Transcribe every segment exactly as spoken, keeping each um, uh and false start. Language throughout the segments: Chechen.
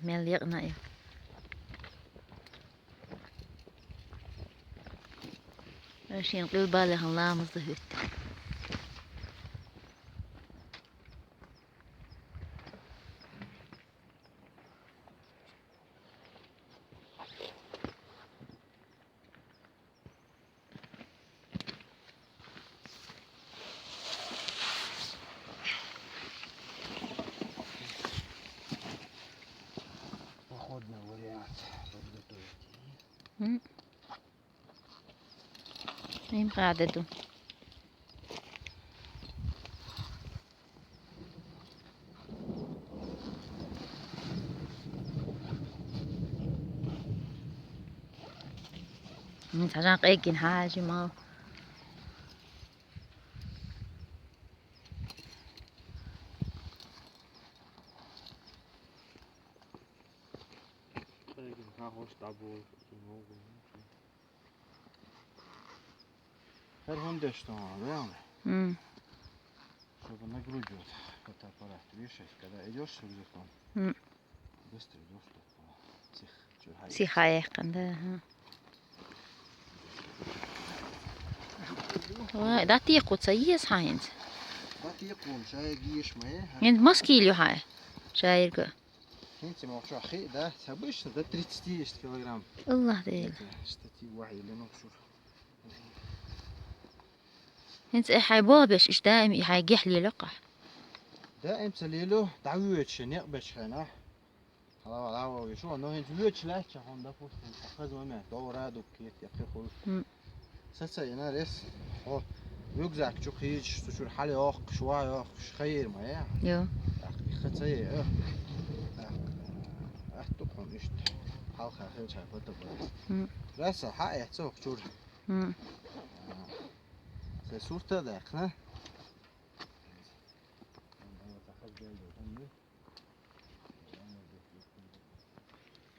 Мел екъна и. Шен къилбалехьан ламаз да хӀуьтту. Походный вариант подготовить. М. Им къаьда ду. М, цхьажан къеггина хьажа ма. Къеггина хьахьош дӀаболу. ХӀара хӀунда деш ду хьуна, веана? М. Чтобы на грудь вот фотоаппарат вешать, когда идёшь с рюкзаком, м, быстро доступ. Сих, чё, хай. Сиха яьккхина, да, аха. Вай, дӀатекхо ца еза хьан хӀинца? ДӀатекхо, шайга еш ма е, хьа. ХӀинца мас кийла ю хьан? Шайга. ХӀинца ма чохь хи, да? Обычно до тридцати есть килограмм. Аллах Дела. Штатив вахь или ну шур. ХӀинца и хьайн болх беш, иштта даим и хьайн гехь лело кхахь. Даим ца лело, дӀавоьдуш, некъ бечу хенахь. Хьала, хьала вовшо, но хӀинца воьдуш лаьттача хьуна, допустим, хаза ма меа, довра а ду, кхета, яккхий хуьлу. М. Са ца йина рес, хьо, рюкзак чу кхийдаш, цу чуьра хьала йоккхуш, ва йоккхуш, хайр ма е. Йо. ТӀаккха и ха ца е, э. ТӀаккха, атта хьуна иштта, хьалха хилча хьан фото бара. М. Раса хьа эцо чуьра. М. Цхьа сурт а даьккхина.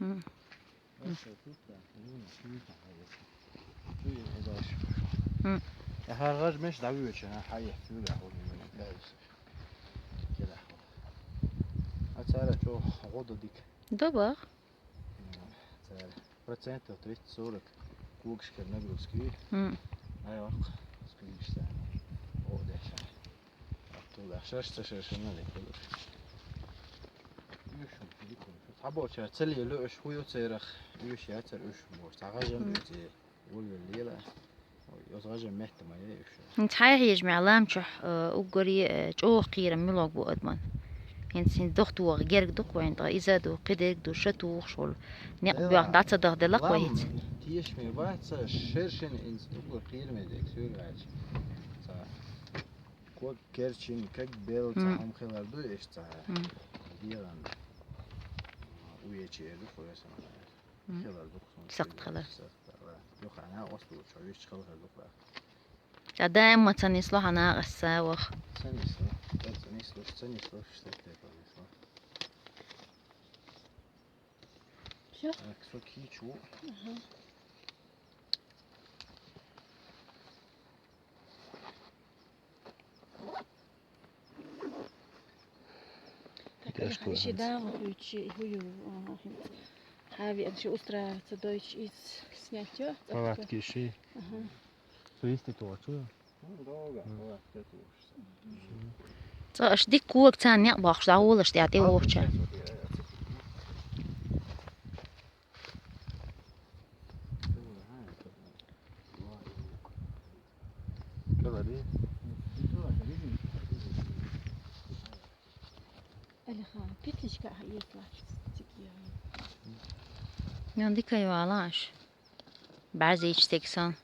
М. М. ХӀара гӀаж меш дӀавоьдуш, хьан хьаэца цуьра хьуна. А цара чӀогӀа гӀо ду дика. Ду бах. Цара процентов тридцать-сорок когашкара нагрузка ю. М. Ай, ваккха, сквигаш цара. О, деш. Оттул дах шаш ца шаш ма лекхур. Уьш хӀума дика хӀума. Цхьаболчара ца лело уьш, хӀу ю церах, уьш яцара уьш хӀума. Цхьа гӀажам, м, ю церах. Валвелла лела. Ой, оцу гӀажан метта ма яй уьш. ХӀинца хьайн хьежамехь лам чохь, э, уггаре, э, чӀогӀа кхерам муьлхаг бу адаман. ХӀинца хӀинца дохтогӀа герга ду-кх вайн, ткъа иза а ду, кхидерг а ду, ша тухуш волу. Некъ боьхна дӀа ца дахделла-кх вай хӀинца. Тешаме бац, ца шершина хӀинца уггар кхераме дерг соьга аьлча. Ца ког керчина, ког белла, ца хьума хилар ду иштта ца. М. ДегӀан уьечу эр ду-кх вай сан. М. Хилар ду-кх суна. Сакхт хилар. Сакхт хилар. Юха накъост лучу, вуьшта хала хир ду-кх. Ца даим ма ца нисло хьан накъост ца ваха. Ца нисло. Ца нисло, ца нисло, ца нисло. Всё? Так, со кийчу. Ага. Так, я школа. Иши дама хуьйчи, хую, ага, хинца. Хьави, ан ши устраиваться дойч из снять, ё? Палатки ши. Ага. Туристы то, чё? Ну, долго, палатки это уж. Цо аш дик ког цан некъ бахш, да, улаш, да, тӀе вохча. Нан дика йолаш. БӀаьзийча тексан.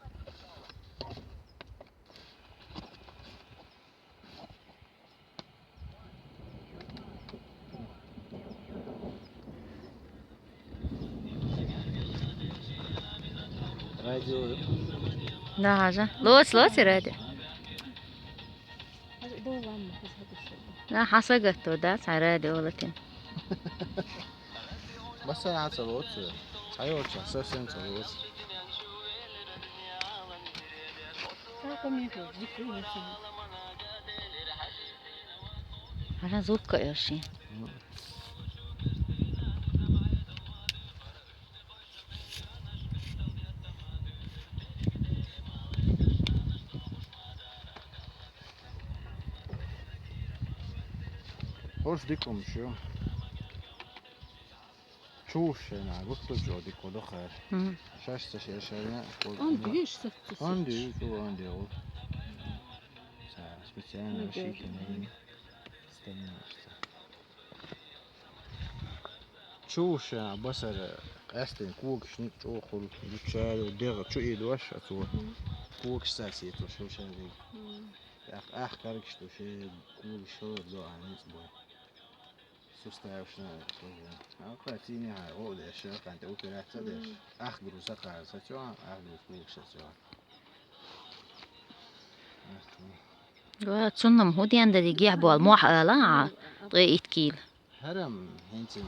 Радио. Да, хьажа. Лоц, лоц и радио. Да, хьан сагатто, да, цхьа радио латин. Массарна ца лоцу. Цхьайолча совсем ца лоцу. Хьажа, звук каеш шен. М. Уж дика хӀумаш ю. Чувш шайна, гуттар а чӀогӀа дика хӀу дохар. Мгм. Шаьш ца шер шайна, Он дивиш сахти. Он дивиш, он дивиш. Ца, специально Ну, да. Шийкана. Стенна ца. Чувш шайна басар къаьстина когаш ник чӀогӀа хур, гучари, дегӀ чу и дош, а цо. Мгм. Когаш сасийта, шо шайна. Мгм. Ах, ах, каргаш ду, ши когаш шо до, а ниц бой. Суставашна, а, кхацийна хьа, о, деш, кханта операция деш. Мгм. Ах, груза кхар, са чо, ах, груз, кулк, са чо. Ах, ну. Ва, цуннам хӀу ден дали гехь бол, мох ала, а, ткъе итт кил. ХӀарам, хӀинцин,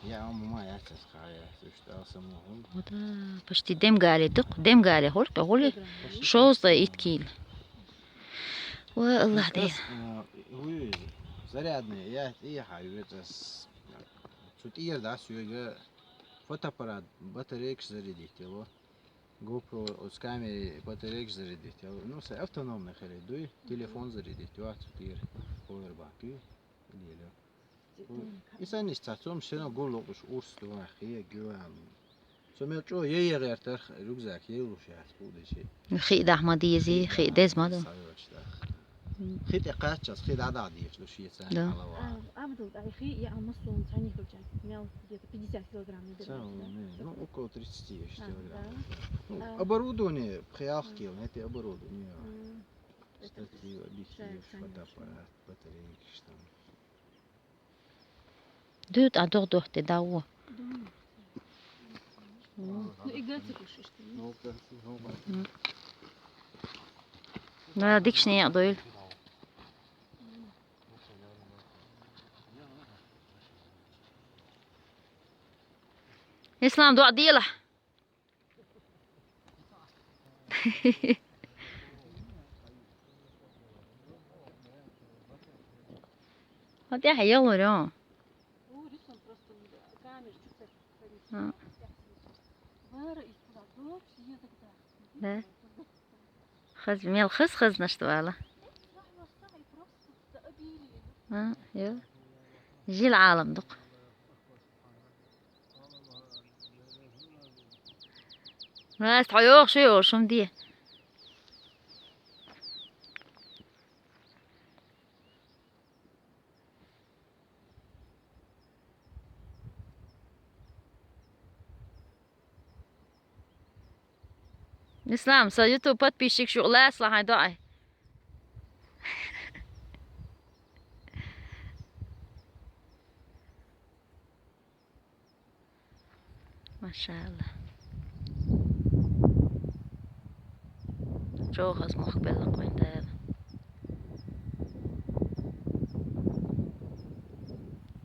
я, а, мума, я, цас, ха, я, сушта, а, само, хӀу. Ва да, почти дем гали дук, дем гали хул, къе хули, шовзткъе итт кил. Ва Аллах ден. Ас, а, хӀу, зарядный, я, и хьа, ю, цас, цу тӀера да, сюга, фотоаппарат, батарейкаш зарядить, его. GoPro, оц камери батарейкаш зарядить, его. Ну, са автономный хили, дуй, телефон зарядить, его, цу тӀера, powerbank, ю, или, или. И саннаш цхьа цомма шина гуллукъаш урс дуа, хе гуам. Со мел чӀо е е гӀертарх рюкзак е луш яц, будачи. Хи дахь ма дези, хи дез ма ду. Хи тӀе кхаччас, хи дӀа дӀа деш ду шеца Да. Хьалава. А, Абдул, а хи я алмасон цани хурчан. Мел где-то пятьдесят килограмм набирает, Ца, да? Не, ну, около тридцати А, килограмм. Да. Ну, А. Оборудование, пхиалх кил, это оборудование. М. Штатив, объектив, Ца, ца, фотоаппарат, батарейки, что там. Дут а дугӀ духьти дагӀу. Ну, и гаци кушишти. Ну, дикшни я дойл. Ислам, дуа дила. Вот я хьаел варё. А. Да. Хаз, мел хаз хазнаш вала. А, ё. Жил Ӏалам дукх. Нас тхьо йохуш ю, шум де. Ислам, са YouTube подписчик шу лаьсла хьайн доӀай. Машаалла. Чохас мохк белла къойда.